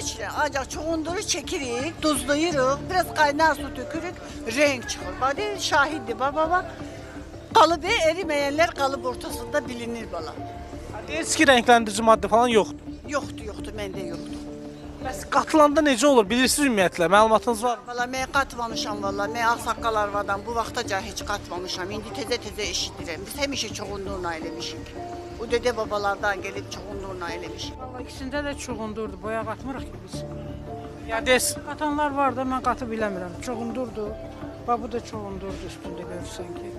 Heç nə, ancaq çuğunduru çəkirik, duzlayırıq, biraz qaynar su tökürük, renk çıxır. Bax, deyir, şahiddir, bax, baba. Qalıb, eriməyənlər qalıb ortasında bilinir bala. Deyirsiniz ki, rəngləndirici maddə falan yoxdur. Yoxdur, yoxdur, məndə yoxdur. Bəs qatılanda necə olur? Bilirsiniz ümumiyyətlə, məlumatınız var mı? Valla mən qatmamışam valla. Mən ağsaqqal arvadam. Bu vaxtacan heç qatmamışam. İndi təzə-təzə eşidirəm. Biz həmişə çuğundurla eləmişik. O dədə babalardan gəlib çuğundurla eləmişik. Valla ikisində də çuğundurdur. Boya qatmırıq ki biz. Yəni deyirsiniz, Qatanlar var da mən qatı biləmirəm. Çuğundurdur. Bax bu da çuğundurdur üstündə görürsən ki.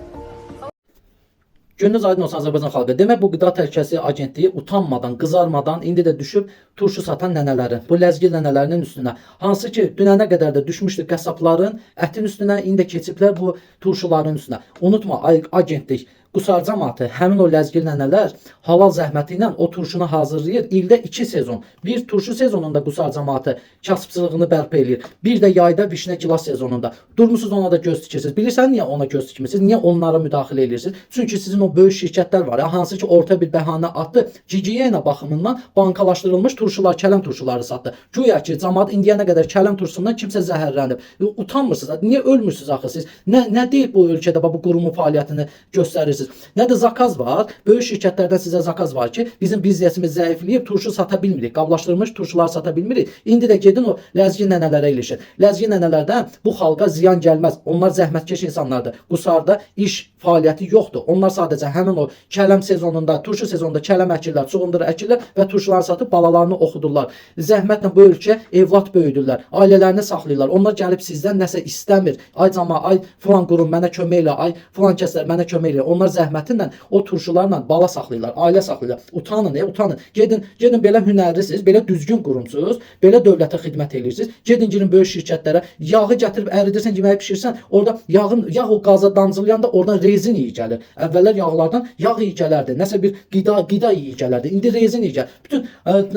Gününüz aydın olsun Azərbaycan xalqı. Demək bu Qida Təhlükəsizliyi Agentliyi utanmadan, qızarmadan indi də düşüb turşu satan nənələrin, bu ləzgi nənələrinin üstünə. Hansı ki dünənə qədər də düşmüşdü qəssabların ətin üstünə, indi də keçiblər bu turşuların üstünə. Unutma, ay agentlik Qusar camaatı, həmin o ləzgi nənələr halal zəhməti ilə o turşunu hazırlayır. İldə 2 sezon. Bir turşu sezonunda Qusar camaatı kasıbçılığını bərpa eləyir. Bir də yayda vişnə gilas sezonunda. Durmusunuz ona da göz dikirsiniz. Bilirsən niyə ona göz dikmirsiniz? Niyə onlara müdaxilə edirsiniz? Çünki sizin o böyük şirkətlər var ya, hansı ki orta bir bəhanə atdı. Gigiyena baxımından bankalaşdırılmış turşular, kələm turşuları satdı. Güya ki, camaat indiyənə qədər kələm turşusundan kimsə zəhərlənib. Utanmırsınız? Niyə ölmürsüz axı siz? Nə deyib bu ölkədə bax bu qurumun fəaliyyətini göstərirsiniz? Nə də zakaz var. Böyük şirkətlərdən sizə zakaz var ki, bizim biznesimiz zəifləyib, turşu sata bilmirik. Qablaşdırılmış turşular sata bilmirik. İndi də gedin o ləzgi nənələrə ilişin. Ləzgi nənələrdən bu xalqa ziyan gəlməz. Onlar zəhmətkeş insanlardır. Qusarda iş fəaliyyəti yoxdur. Onlar sadəcə həmin o kələm sezonunda, turşu sezonunda kələm əkirlər, çuğundur əkirlər və turşuları satıb balalarını oxudurlar. Zəhmətlə bu ölkəyə evlad böyüdürlər. Ailələrini saxlayırlar. Onlar gəlib sizdən nəsə istəmir. Ay cama, ay filan qurum mənə kömək elə, ay filan kəslər mənə kömək elə. Onlar zəhmətinlə o turşularla bala saxlayırlar, ailə saxlayırlar. Utanın, utanın. Gedin, gedin belə hünərlisiniz, belə düzgün qurumsuz, belə dövlətə xidmət eləyirsiniz. Gedin girin böyük şirkətlərə, yağı gətirib əridirsən, yeməyi bişirsən, orada yağın yağ o qaza damcılayanda oradan rezin iyi gəlir. Əvvəllər yağlardan yağ iyi gələrdi. Nəsə bir qida iyi gələrdi. İndi rezin iyi gəlir. Bütün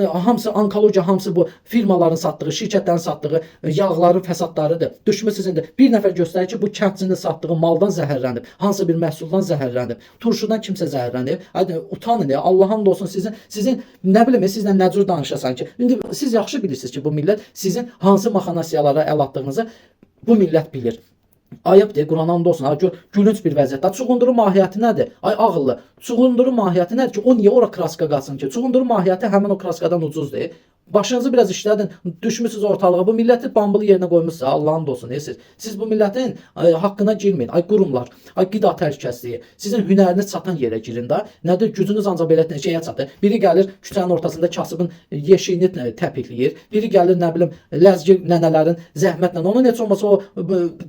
hamısı onkologiya, hamısı bu firmaların satdığı, şirkətlərin satdığı yağların fəsadlarıdır. Düşmüsüz indi. Bir nəfər göstərir ki, bu kəndçinin satdığı maldan zəhərlənib, hansı bir məhsuldan zəhərlənib, turşudan kimsə zəhərlənib. Hadi utanın ya, Allahın da olsun sizin nə bilim sizlə nə cür danışasan ki. İndi siz yaxşı bilirsiniz ki, bu millət sizin hansı maxanasiyalara əl atdığınızı bu millət bilir. Ayıbdır, Qurana and olsun. Ha, gör, gülünc bir vəziyyətdə. Çuğundurun mahiyyəti nədir? Ay ağıllı. Çuğundurun mahiyyəti nədir ki, o niyə ora kraska qalsın ki? Çuğundurun mahiyyəti həmin o kraskadan ucuzdur. Başınızı biraz işlədin. Düşmüsüz ortalığa. Bu milləti bambılı yerinə qoymuşsunuz. Allahın da olsun. Siz. Siz bu millətin haqqına girməyin. Ay qurumlar, ay qida təhlükəsizliyi. Sizin hünəriniz çatan yerə girin də. Nədir? Gücünüz ancaq belə şeyə çatır. Biri gəlir küçənin ortasında kasıbın yeşiyini təpikləyir. Biri gəlir nə bilim ləzgi nənələrin zəhmətlə onun heç olmasa o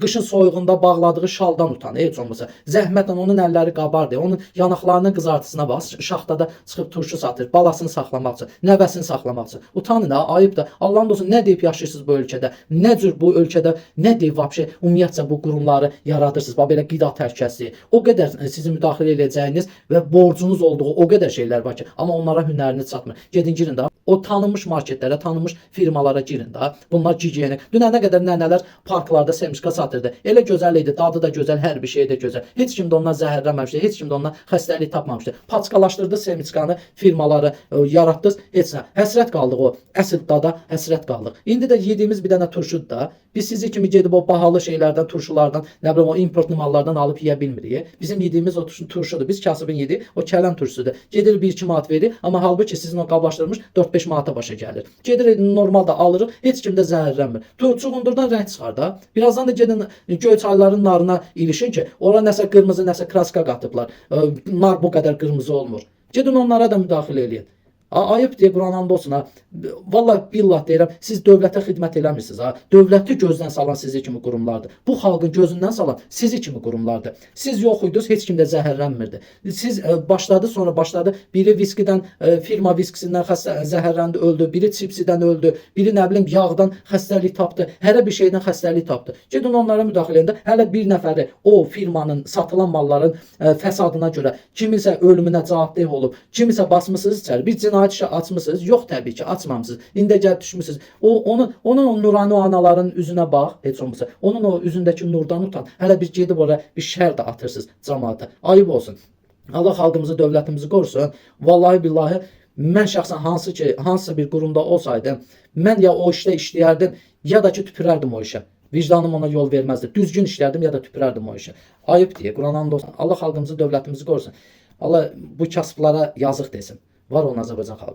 qışın soyuğunda bağladığı şaldan utan, heç olmasa. Zəhmətlə onun əlləri qabardı. Onun yanaqlarının qızartısına bax. Şaxtada çıxıb turşu satır. Balasını saxlamaq üçün, nəvəsini saxlamaq üçün. Utanın ha, ayıbdır. Allahın da olsun nə deyib yaşayırsınız bu ölkədə? Nə cür bu ölkədə nə deyib vəbşə ümumiyyətcə bu qurumları yaradırsınız? Bax belə qida təhlükəsizliyi. O qədər sizin müdaxilə eləyəcəyiniz və borcunuz olduğu o qədər şeylər var ki, amma onlara hünəriniz çatmır. Gedin girin də o tanınmış marketlərə, tanınmış firmalara girin də. Bunlar gigiyenik. Dünənə qədər nənələr parklarda semşka satırdı. Elə gözəl idi, dadı da gözəl, hər bir şey də gözəl. Heç kim də ondan zəhərlənməmişdi, heç kim də ondan xəstəlik tapmamışdı. Paçkalaşdırdı semçkanı, firmaları yaratdınız, heç nə. Həsrət qaldıq o əsl dada, həsrət qaldıq. İndi də yediyimiz bir dənə turşudur da. Biz sizi kimi gedib o bahalı şeylərdən, turşulardan, nə bilim o importlu mallardan alıb yeyə bilmirik. Bizim yediyimiz o turşudur. Biz kasıbın yediyi o kələm turşusudur. Gedir 1-2 manat verir, amma halbuki sizin o qablaşdırılmış 4-5 manata başa gəlir. Gedir normal da alırıq, heç kim də zəhərlənmir. Çuğundurdan rəng çıxar da. Birazdan da gedin Göyçayların narına ilişin ki, ora nəsə qırmızı, nəsə kraska qatıblar. Nar bu qədər qırmızı olmur. Gedin onlara da müdaxilə eləyin. Ayıb deyə Quran and olsun ha. Vallahi billah deyirəm, siz dövlətə xidmət eləmirsiniz ha. Dövləti gözdən salan sizi kimi qurumlardır. Bu xalqın gözündən salan sizi kimi qurumlardır. Siz yox idiniz, heç kim də zəhərlənmirdi. Siz başladı, sonra başladı. Biri viskidən, firma viskisindən zəhərləndi, öldü. Biri çipsidən öldü. Biri nə bilim yağdan xəstəlik tapdı. Hərə bir şeydən xəstəlik tapdı. Gedin onlara müdaxilə edin. Hələ bir nəfəri o firmanın satılan malların fəsadına görə kiminsə ölümünə cavabdeh olub, kimisə basmısınız içəri. Bir cinayət işi açmısınız? Yox təbii ki, açmamısınız. İndi də gəlib düşmüsünüz. O onun o nurani o anaların üzünə bax, heç olmasa. Onun o üzündəki nurdan utan. Hələ bir gedib ora bir şər də atırsınız camaata. Ayıb olsun. Allah xalqımızı, dövlətimizi qorusun. Vallahi billahi Mən şəxsən hansı ki, hansısa bir qurumda olsaydım, mən ya o işdə işləyərdim, ya da ki tüpürərdim o işə. Vicdanım ona yol verməzdi. Düzgün işlərdim ya da tüpürərdim o işə. Ayıb deyə Quran and olsun. Allah xalqımızı, dövlətimizi qorusun. Allah bu kasıblara yazıq desin. Var olun Azərbaycan xalqı.